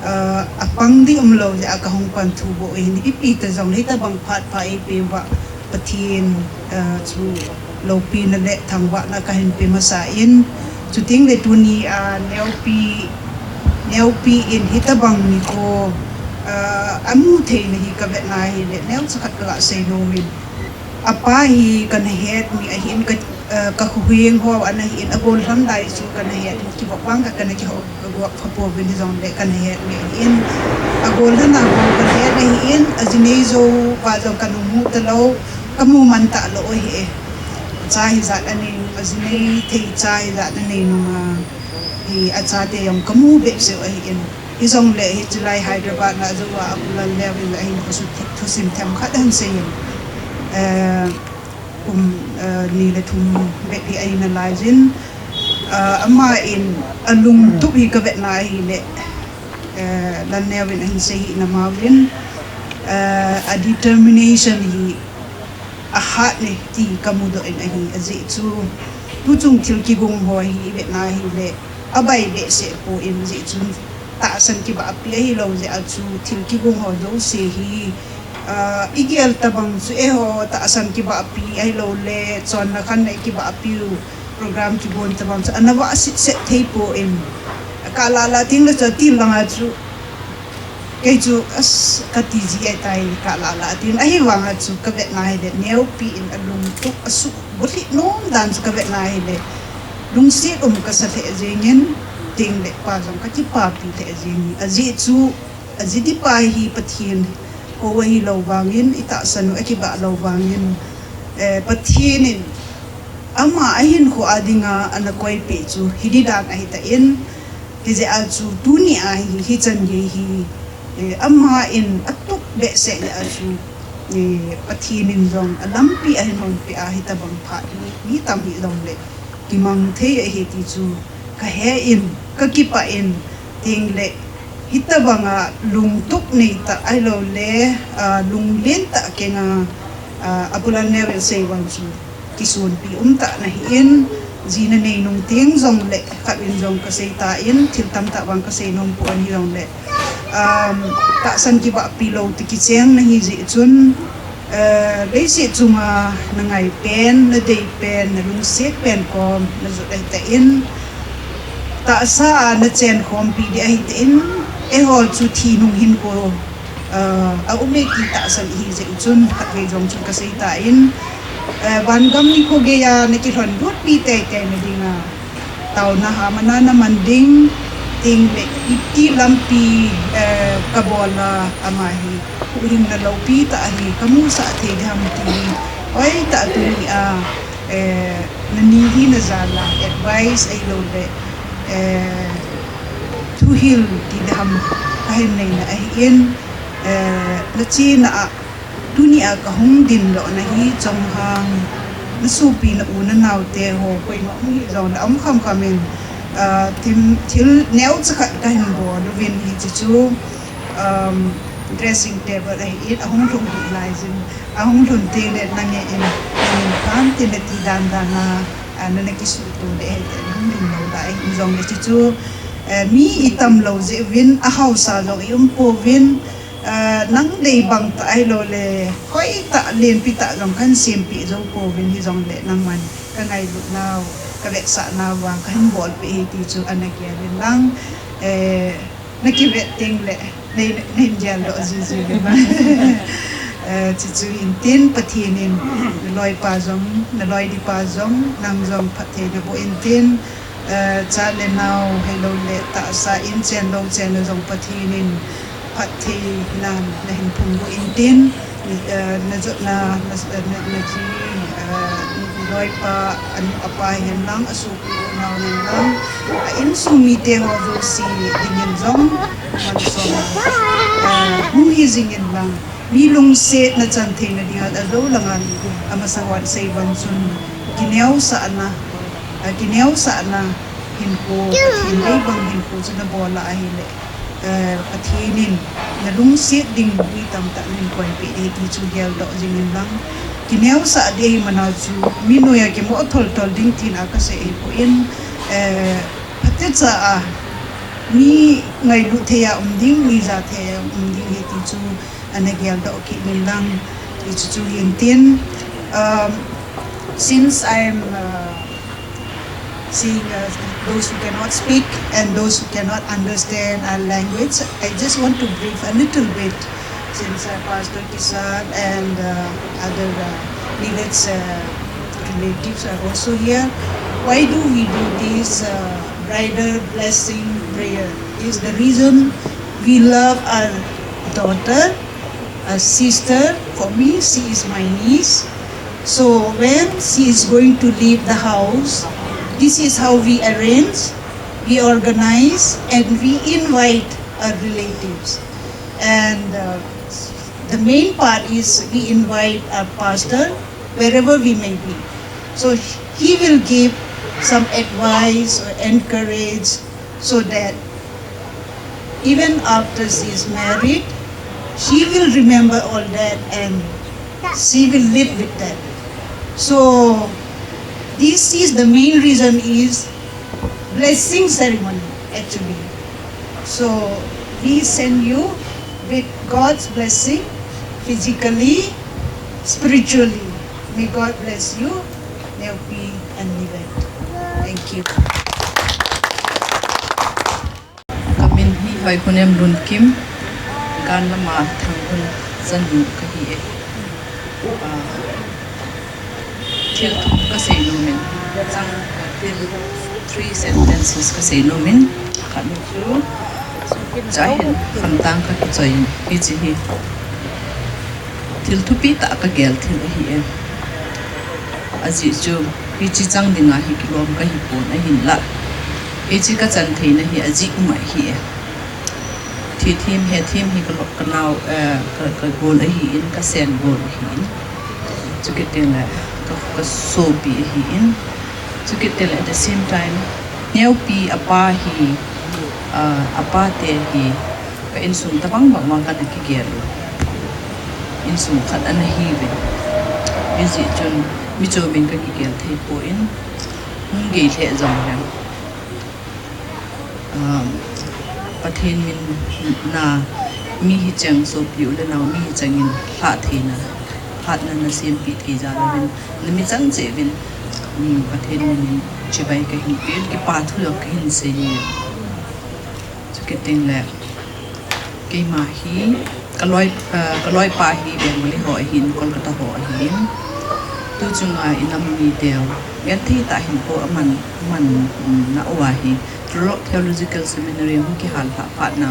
eh, apang ding um lou jeh a ka hung pan thu bou ahin, ipi ta jong hitabang phat pha eipeh uva Pathen, eh, chu loupina le thangvahna ka hin pe masa in, chuteng le tuni a neopi, neopi in hitabang nikho, eh, amu theina hi ka vetna hile neocha khat ka ga sei nom in. Apa hi kana het mi ahin, ka, eh, ka khuheng ho ana hin, agol lhon lai chu kana het, kivop vang khat kana kihou, ka vop kha pouvin hijongle kana het mi ahin. Agol lhon a ho kana het ahin, ajinei jou pa jong kana mu talou, ka mu man talou ahi e. Cha hijat anei nung, ajinei thei cha hijat anei nung a, hi achate jong ka mu behseh u ahin. Hijongle hiche lai Hyderabad na jou a Apu Lalneo in ahin khosuh thi-, thusim themkhat ahin sei in, eh, kum, eh, ni le thum bep hi ahi nalai jin, eh, ama in alungtup hi ka vetna ahile, eh, Lalneo in ahin sei hina mauvin, eh, a determination hi ahat e ti ka mudoh in ahi, ajeh chu tuchung thil kigong ho hi i vetna hile, abai behseh poi, ajeh chun tahsan kibahpi ahilou jeh a chu thil kigong ho jouse hi, ah, i gel tabang chu eiho tahsan kibahpi ahiloule chonna khanna kibahpi u program kigong tabang chu ana vah sitset thei pon, ka lah lah tengle chu atil langa chu kei chu, as, kati ji ahitai, ka lah lah tin. Ahivanga chu ka vetna hile neopi in alungtup asuh bulhit nom dan chu ka vetna hile lungset um kasa lheh jengin, tengle pa jong ka kipapi lheh jengin. Ajeh chu, ajeh ti pa hi Pathen hou ahilou vangin, i tahsan u akibah lou vangin, eh, Pathen in ama ahinkho a dinga ana koipeh chu hiti dan ahitan, hijeh a chu tuni a hi, hichan gei hi, eh, ama in atup behseh jeh a chu, eh, Pathen in jong alampi ahin honpeh a, hitabang phat hi mi tam hijongle kimang thei ahi ti chu ka he in, ka kipah in, tengle hitabanga lungtup neitah ahiloule, ah, lunglen tah kenga, ah, Apu Lalneo in asei vang chu kisonpi umtah nahin, ji nanei nung teng jongle khatvin jong ka sei tan, thil tamtah vang ka sei nom pon hijongle, um, tahsan kibahpi lou ti kicheng nahi jeh chun, eh, leiset chunga na ngai pen, na dei pen, na lungset pen kom na jot ahitan, tahsa a na chenkhompi ding ahitan, eiho chu thi nung hinkho, eh, aum e ti tahsan ihi jeh u chun khatvei jong chun ka sei tan, eh, vangam nikho geiya na kilhon lutpi teitei na dinga taona hamana na man ding, tengle iti lampi, eh, ka bol a ama hi huhhingna loupi tah hi ka musah thei ding ham ti hi hoitah tuni a, eh, nani hina jal a advice ahiloule, eh, thuhil ti ding ham kahin neina ahin, eh, na chena a tuni a ka hung dindohna hi chonghang, na sopi na u na naote ho koima um hijongle aum khamkham in, ah, thil, thil neocha khat kahin bol uvin hiche chu, um, dressing table ahin, ahung lhung hih laijin, ahung lhun tengle na ngeh in, na min pan tin na ti dandan a, ah, na, na kisuhto ding ahitan, ahung lhun lou ding ahi jongle hiche chu, eh, mi i tam lou jeh uvin, ahaosa jong i um pouvin, ah, nang dei bang tah ahiloule hoitah lenpi tah jong kahin sempeh jou pouvin hijongle nangman ka ngailut nau, ka vetsah nauva kahin bolpeh ahi ti chu ana gel in lang, eh, na kivet tengle nei, neihin geldoh jiji uvin lang. Eh, Chuchu intin Pathen in naloipa jong, naloi dipa jong, nang jong phatthei naboh intin, eh, cha le nao, hilou le tahsa in chen lou chen le jong Pathen in phatthei nan nahin phung boh intin, eh, najotna, na, na, na ji, eh, naloipa, anu apa hen lang, asopi unau hen lang, a insung mite ho jouse dingin jong, malsom, eh, hung hi jing in lang. Mi lungsetna chan theina dinga ajou langa, amasang a isei bang chun, kineosahna, a, kineosahna hinkho, Pathen lei bang hinkho chu nabol a ahile, eh, Pathen in nalungset ding mi tamtah nahin koipeh ding ti chu geldoh jing in lang. Kineosah ding ahi mana chu, mi noiya kimoh thol thol ding tina kasei ahipoi, eh, phatecha a, mi ngailut thei a um ding, mi ja thei a um ding ahi ti chu, ana geldoh kit in lang, hichu chu intin. Um, since I'm, uh, seeing, uh, those who cannot speak and those who cannot understand our language, I just want to brief a little bit, since, uh, Pastor Kisan and, uh, other, uh, Millet's, uh, relatives are also here. Why do we do this, uh, bridal blessing prayer? Is the reason we love our daughter, a sister. For me, she is my niece. So when she is going to leave the house, this is how we arrange, we organize, and we invite our relatives. And, uh, the main part is we invite our pastor wherever we may be. So he will give some advice or encourage so that even after she is married, she will remember all that and she will live with that. So this is the main reason is blessing ceremony actually. So we send you with God's blessing physically, spiritually. May God bless you, Neopi and Millet. Thank you. Kamin hi Hoikhonem Lunkim, gan lama Thanghun chanu kahi e. Ah, thil thum kasei nom in, chang thil three sentences kasei nom in, khatna chu, cha hin khamtang kakichoi in, hiche hi thil thupi tah kagel thil ahi e. Ajeh chu, hiche chang dinga hi kilom kahipon ahinlah, hiche kachan theina hi ajeh um ahi e. Thithem hethem hi kalo-, kanao, eh, ka, kagol ahin, kasen gol ahin. Chukit tengle ka, kasopi ahin. Chukit tengle at the same time, Neopi apa hi, ah, apa te hi ka insung tabang bang uva kana kigel u. Insung khat ana hiuvin. Hijeh chun michom in kakigel thei poi, hung gei lheh jongleng. Um, Pathen min na, mi hicheng sopi u le nao mi hicheng in lhah theina, lhatna nasempeh thei jal uvin, nami chan cheh uvin, um, Pathen min in chibai kahin pe, kipa thu jong kahin sei e. Chukit tengle, keima hi, kaloi, ah, kaloipa hi Bengali ho ahin, Kolkata ho ahin. Tuchunga inam miteu genthei tah hinkho aman, aman, um, na uva hi, Trulok Theological Seminary hung kihal lhah phatna,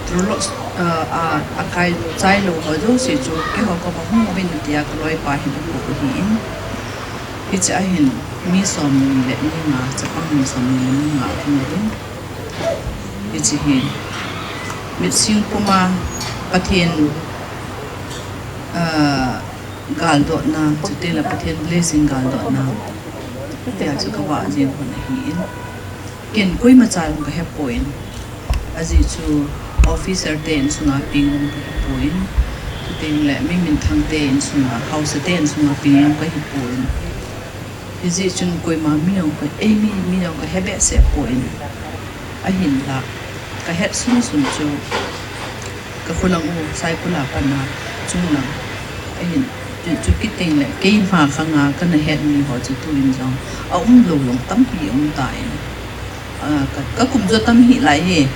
Trulok, ah, ah, akai chailou ho jouse chu keiho koma hung uvin tia kaloipa hin akou ahin. Hiche ahin mi somni le mi nga, chapang mi somni le mi nga ahung uvin. Hiche hi mitsing puma Pathen, ah, galdotna, chutengle Pathen blessing galdotna tia chu kavah jeng hon ahin. Ken koimacha jong kahepoi. Ajeh chu officer te insunga peng jong kahipoi. Chutengle mi minthang te insunga, haosa te insunga peng jong kahipoi. Hijeh chun koima mi jong ka, eimi mi jong kahe behseh poi. Ahinla, kahet sunsun chu kakholang u Saikul a pat a chunglang ahin, chu, chukit tengle keima khanga kana het mi ho chu tuin jong aumlou jong tampi aumtan. Ah, ka, kakum chu atam hih lai e.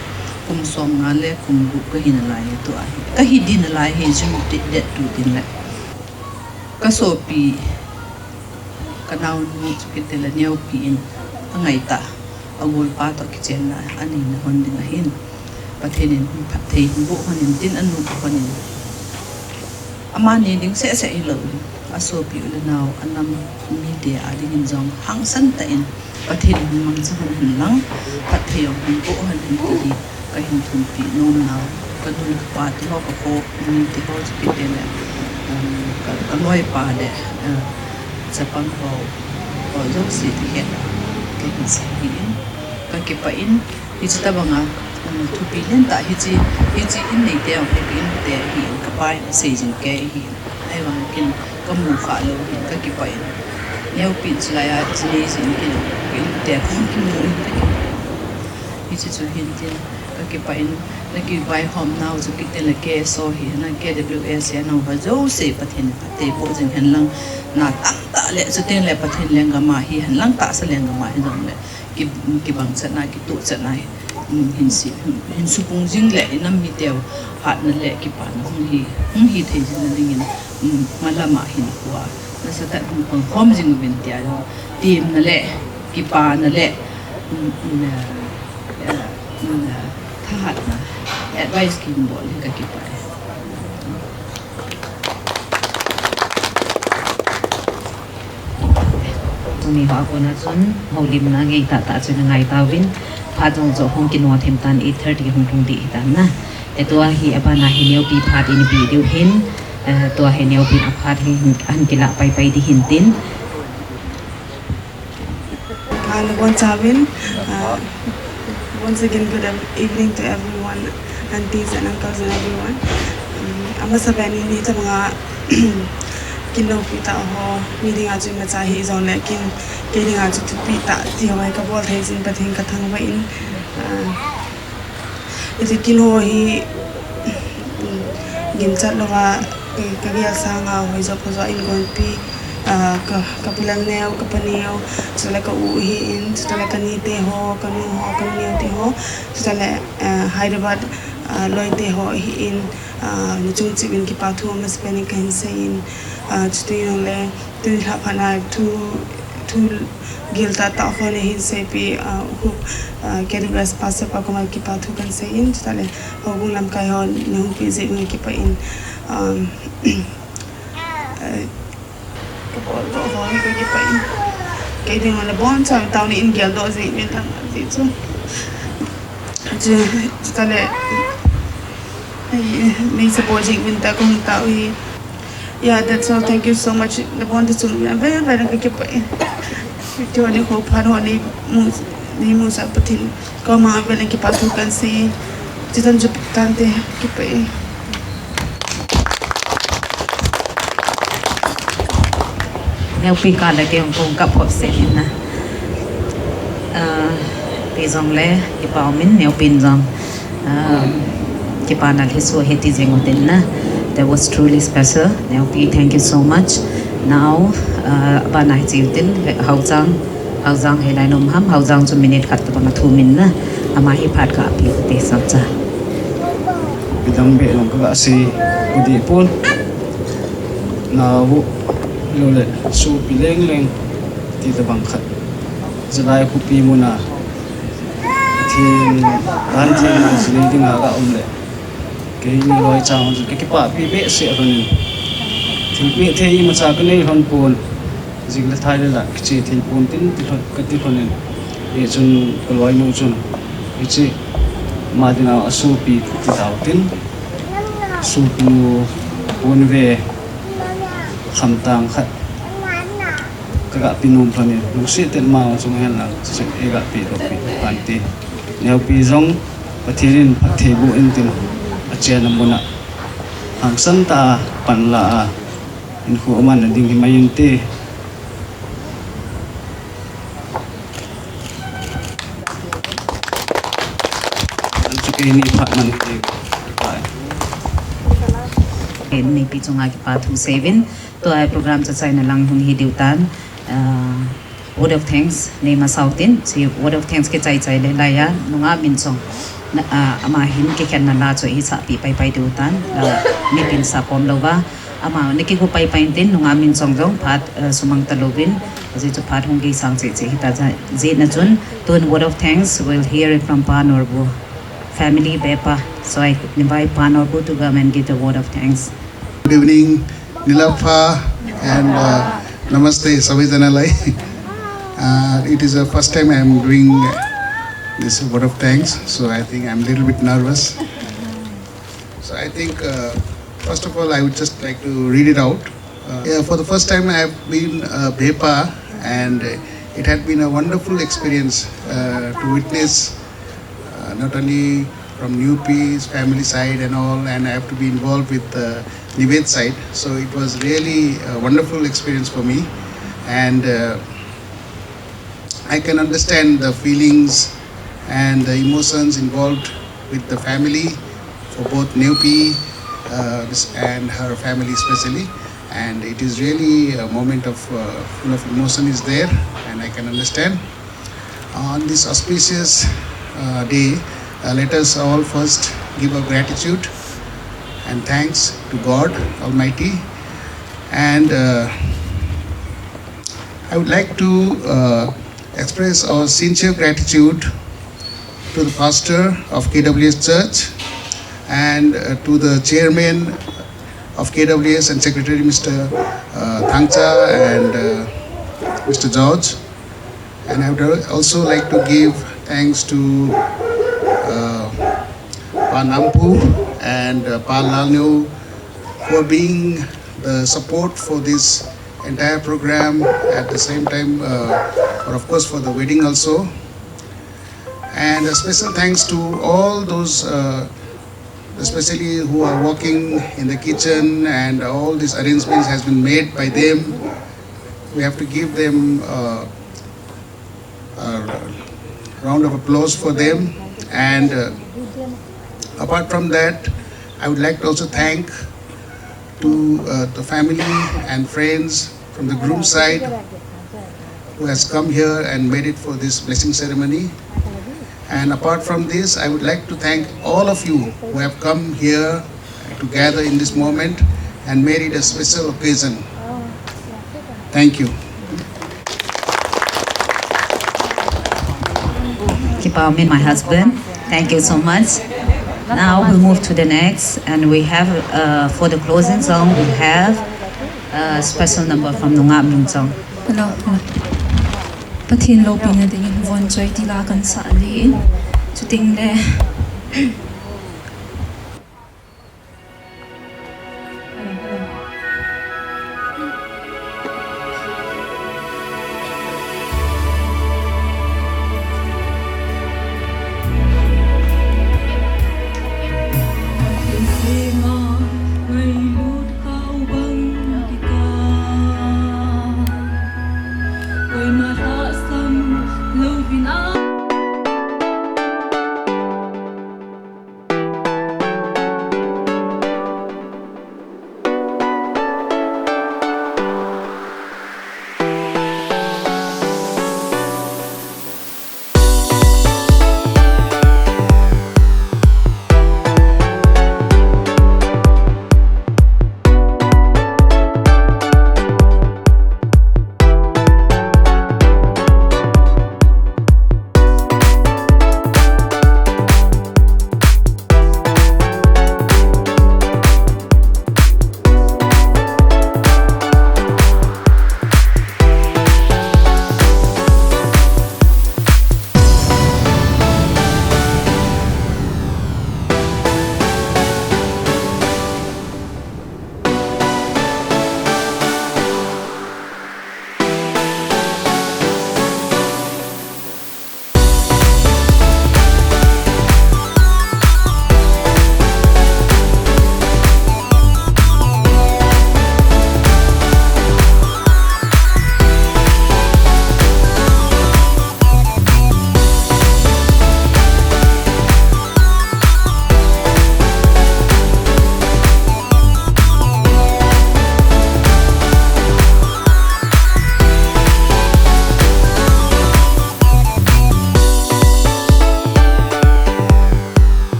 Kum som nga le kum gup kahi nalai hi tua hi. Kahi di nalai hi jing ti det tu tin le. Ka sopi, ka naonu chu kiti le neopi in, angai ta, agol pa to kichenna, ani na hon ding ahin. Pathen in phatthei boh hon in tin anu hon in. Amani ding seh seh hilou in, asopi u le nao, anam mite a ding in jong hangsan tah in, Pathen in mangcha hon hen lang, phatthei jong hon boh hon hen ti kahin thumpi nom nau, ka nu le ka pa te ho, ka kho mite ho chu kiti le, um, ka, ka loi pa le, uh, chapang ho, ho jouse ti khen, kahin sei hi in, ka kipah in, Hiche tabanga, um, thupi lentah hiche, hiche in neite jong, hiche in te hi in ka pa in asei jing kei hi in. Ahivang kin ka mu kha lou hin ka kipah in. Neopi in chulai a hiche nei jing kin, ka in te kong kimu in ka kipah. Hiche chu hin tin ka kipah in, na kivaihom nau chu kiti le K S O hi, na K W S hi, na uva jouse Pathen in phatthei boh jing hen lang, na tamtah le, chuteng le Pathen lenggam a hi, hen lang tahsa lenggam a hi jong le. Ki, kibang chatna, kituh chatna hi, um, hin si, hin, hin supung jing le, i nam miteu hatna le kipana hung hi, hung hi thei jing na dingin, um, malam a hin kua, nasatah hung pang khom jing uvin tia jong, temna le, kipana le, um, um, uh, uh, um, uh, thahatna, advice kihin bol hi ka kipah e. Tuni hoa kona chun, houlimna ngei tahtah chun angai tauvin, phat jong chu hung kino them tan eight thirty hung lhung ding hitan na. E tua hi abana hi neopi phat in pe diu hin, eh, tua hi neopi a phat hi hin, hin kilah paipai ding hin tin. Hello, bon chavin. Uh, once again, good ev-, evening to everyone, aunties and uncles and everyone. Um, amasa pen in hitabanga kin loupi tah ho, mi dinga chu imacha hi jong le kin, kei dinga chu thupi tah ti ho hi kabol thei jin Pathen kathangvah in. Uh, Hiche kin ho hi, um, ginchat louva, eh, kagel sanga hoijo phojo in gonpi, ah, ka, kapu Lalneo, kapa Neo, chutah le ka u hi in, chutah le kanite ho, kanu ho, kanu neo te ho, chutah le, eh, Hyderabad, ah, loi te ho hi in, ah, nachung cheh uvin kipa thu amasa pen in kahin sei in, ah, chuti jong le, tuni lha phat na thu, thu Gilta tah ho nahin seipi, ah, hu, ah, K W S pastor pa koma kipa thu kahin sei in, chutah le, houbung lamkai ho nahung pi jeh uvin kipah in, um, eh, kabol doh ho hi kakipah in. Kei dinga le bon chan tao ni in geldoh jeh uvin tang jeh chu. Chu, chutah le, nei support jeh uvin tah kahung tao hi. Yeah, that's all. Thank you so much. Nabonchauva chunga very, very kakipah e. Tuni ho phat ho neimu, neimusah Pathen koma very kipa thu kahin sei. Chutan chu tante kipah e. Neopi kah le kei hung kap hop seh in na. Ah, ti jong le, kipa um in neopi in jong. Um, kipana lhiso hi ti jing utin na. That was truly special. Neopi, thank you so much. Now, uh, abana hi chi utin, Haojang, Haojang hi lai nom ham, Haojang chu minute khat tabang a thum in na. Ama hi phat kapi ute samcha. Idam be long ka si udi pon. Nau, lo le, su pi leng leng, ti tabang khat. Jalai khu pi muna. Thin, tan thin na si leng ding a ka um le. Kei ni loi chang hon, ka kipah pi behseh hon in. Thil pe thei imacha ka nei hon pon. Jing le thai le la, kiche thei pon tin, ti hon, ka ti hon in. Hichun ka loinu chun. Hiche, ama dinga asopi ti tau tin. Sopi nu pon ve, khamtang khat. Ka ga pi nom lhon in, lungset tah in ama chung hen lang, chu chu ka ga pi doh pi pan ti. Neopi jong, Pathen in phatthei boh in tin, achen a mun a. Hangsan tah a pan la a, hinkho aman na ding hi mai in ti. An chu kei ni phat man hi. Pai. Kei ni pi chunga kipa thu seivin. Tua program chachaina lang hung hi diu tan. Ah, Word of thanks nei masau tin, hiche word of thanks kichai chai le laiya, nungah Minchong, na, ah, ama hin kikhenna la chu isah pi pai pai diu tan, la, mi tin sa kom louva, ama, na kigu pai pai tin, nungah Minchong jong phat, ah, sumang ta louvin, hiche chu phat hung kisang cheh cheh hita jeh na chun, tun word of thanks, we'll hear it from Pa Norbu family, Bepa. So I invite Pa Norbu to come and give the word of thanks. Good evening, Nilapha, and, uh, namaste, sabai janalai. Uh, it is the first time I am doing this word of thanks, so I think I'm a little bit nervous. So I think, uh, first of all, I would just like to read it out. Uh, yeah, for the first time, I have been, uh, Bepa, and it had been a wonderful experience, uh, to witness, uh, not only from Newpy's family side and all, and I have to be involved with the Nived side. So it was really a wonderful experience for me, and, uh, I can understand the feelings and the emotions involved with the family for both Newpy, uh, this, and her family especially. And it is really a moment of, uh, full of emotion is there, and I can understand. On this auspicious, uh, day, uh, let us all first give our gratitude and thanks to God Almighty. And, uh, I would like to, uh, express our sincere gratitude to the pastor of K W S Church and, uh, to the chairman of K W S and secretary, Mister uh, Thangcha and, uh, Mister George. And I would al-, also like to give thanks to, uh, Pa Nampu and, uh, Pa Lalneo for being the support for this entire program. At the same time, uh, but of course for the wedding also. And a special thanks to all those, uh, especially who are working in the kitchen, and all these arrangements has been made by them. We have to give them, uh, a round of applause for them. And, uh, apart from that, I would like to also thank to, uh, the family and friends from the groom side who has come here and made it for this blessing ceremony. And apart from this, I would like to thank all of you who have come here to gather in this moment and made it a special occasion. Thank you. Kipao Min, my husband. Thank you so much. Now we move to the next, and we have, uh, for the closing song, we have a special number from Nungah Minchong. Hello, hello. Pathen loupina dingin von choi tila kan sa le in. Chuteng le.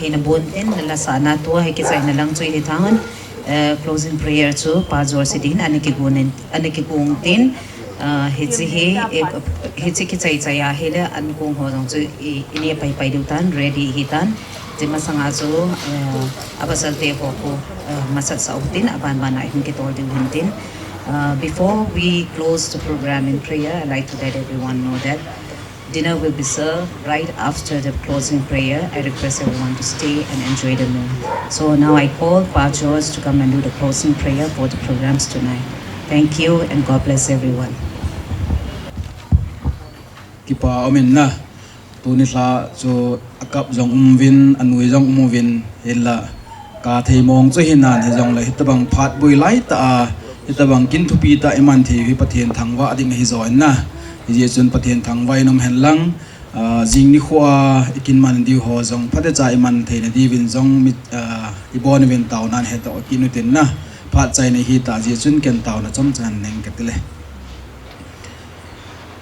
Hina bon tin, la sa na tua, hi kichai na lang chu hi thaun, eh, closing prayer chu, Pa George din, ana kigun in, ana kigun tin, ah, hichi hi, eh, hichi kichai chai a hi le, an kong ho jong chu, i, i ne pai pai diu tan, ready hi tan, ti masanga chu, eh, a pasal te ho ko, eh, masat sa u tin, a ban ban a hin kitol diu hin tin. Uh, before we close the program in prayer, I'd like to let everyone know that dinner will be served right after the closing prayer. I request everyone to stay and enjoy the meal. So now I call Pa George to come and do the closing prayer for the programs tonight. Thank you and God bless everyone. Kipa umin na. Tuni lha chu a kap jong um uvin, a nui jong um uvin, hinla ka thei mong chu hinan hijongle hitabang phat boi lai ta a, hitabang kin thupi ta i man thei hi Pathen thangvah ding ahi jo in na. Hijeh chun Pathen thangvah in um hen lang, ah, jing nikho a i kin man diu ho jong phatecha i man thei na diuvin jong mi, ah, i bon uvin taona he to kin utin na. Phat chai na hi ta jeh chun ken taona chomcha neng ka ti le.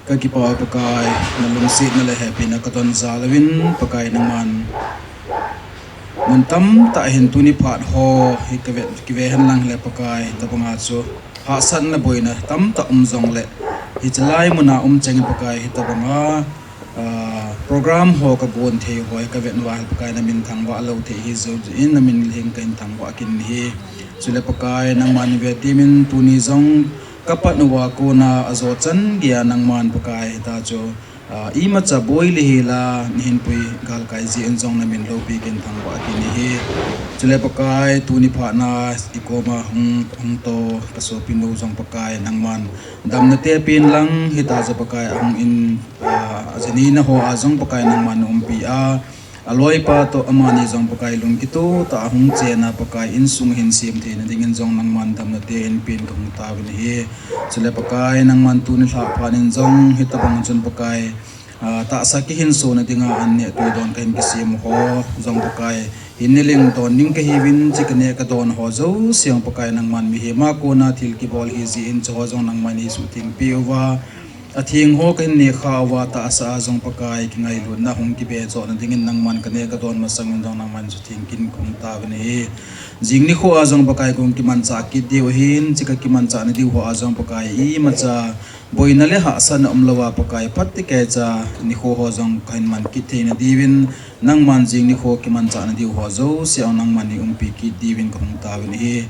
Ka kipa Pakai, na lungsetna le hepina ka don jal uvin, Pakai nangman mun tamtah hin tuni phat ho hi ka ve, kive hen lang le Pakai, hitabanga chu hahsatna boina tamtah um jongle, hiche lai muna um chengin Pakai, hitabanga, ah, program ho ka gon thei ho hi ka vet uva Pakai na min thangvah lou thei hi jo in na min lhing ka hin thangvah kin hi. Chule Pakai nangman ve temin tuni jong ka pat uva kona ajo chan geiya nangman Pakai hita chu, ah, imacha boi le hila, na hin pui galkai jeh in jong na min loupi kin thangvah kin hi. Chule Pakai tuni phat na i koma hung, hung to ka sopi nu jong Pakai nangman damna te pen lang hita chu Pakai ahung in, ah, ajinina ho a jong Pakai nangman na umpi a. Aloipa toh amani jong Pakai lungkito tah a hung chen a Pakai insung hin sem theina dingin jong nangman damna te hin pen ka hung tauvin ahi. Chule Pakai nangman tuni lha phat in jong hitabang chun Pakai, ah, tahsa kihinsona dinga an neh tui don ka hin kisem ho jong Pakai hin ne leng don ding ka hiuvin, hiche ka neh ka don ho jouse jong Pakai nangman mihem a kona thil kibol hi jeh in chu ho jong nangman nei suhtheng peh uva. Atheng ho ka hin neh kha uva tahsa a jong Pakai kingailutna hung kibe joh na dingin nangman ka neh ka don masang in jong nangman suhtheng kin ka hung tauvin ahi. Jing nikho a jong Pakai ka hung kimanchah kit diu ahin, hiche ka kimanchah na diu ho a jong Pakai imacha boina le hahsatna umlou a Pakai phat tekeh cha nikho ho jong ka hin man kit theina diuvin, nangman jing nikho kimanchah na diu ho jouse a nangman nei umpi kit diuvin ka hung tauvin ahi.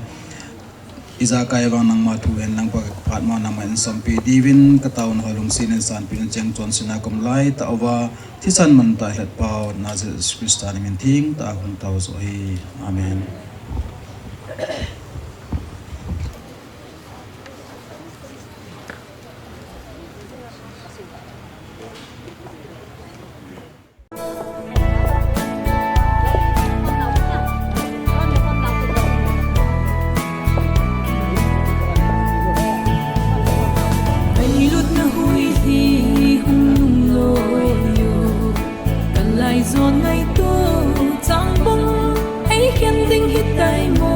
Ijakai vang nangma thu hen lang Pakai ka phat ma nangman insompi diuvin ka taona ho lungset in sanpina cheng chonsetna ka um lai tah uva thisan mantah lhatpau Nazareth Jesu Christa na min theng tah a hung tao joh ahi. Amen. Ngailutna huipi hung loi o, kalai jon ngaito chang bang ei khen ding hitai mo.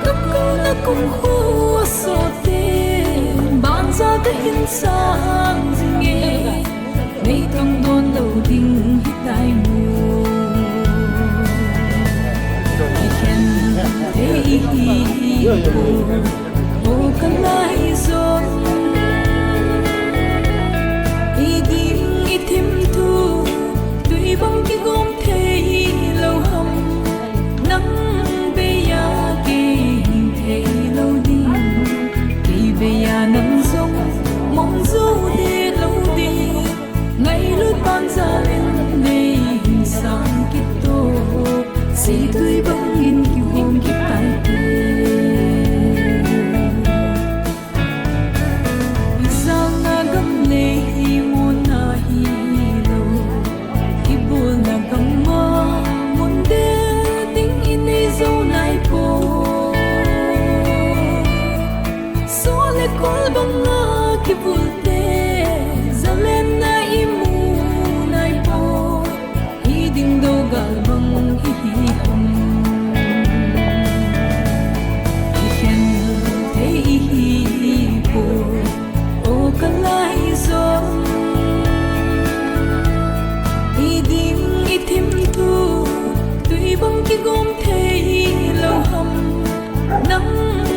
Kakouna kumkho sote, banjal kahin sang jinge, nei tong don lou ding hitai mo. Ei khen thei hi hi ko, o kalai jon. Ei ding ei thim thu, tui bang kigom thei lou ham. Nang bei a kei hing thei lou ding, kei bei a nang jong mong jou de lou ding. Ngailut banjal in nei hing sang kit o, seitui bang in kihom kit tai te. Ijat na gam nei hi mona hilou, ibolna gam a mun del ding inei jou nai poi. Sol le kol bang a kivul te, zalenna imu nai poi. Iding dou gal bang ihi ham. Gom thei lou ham, nang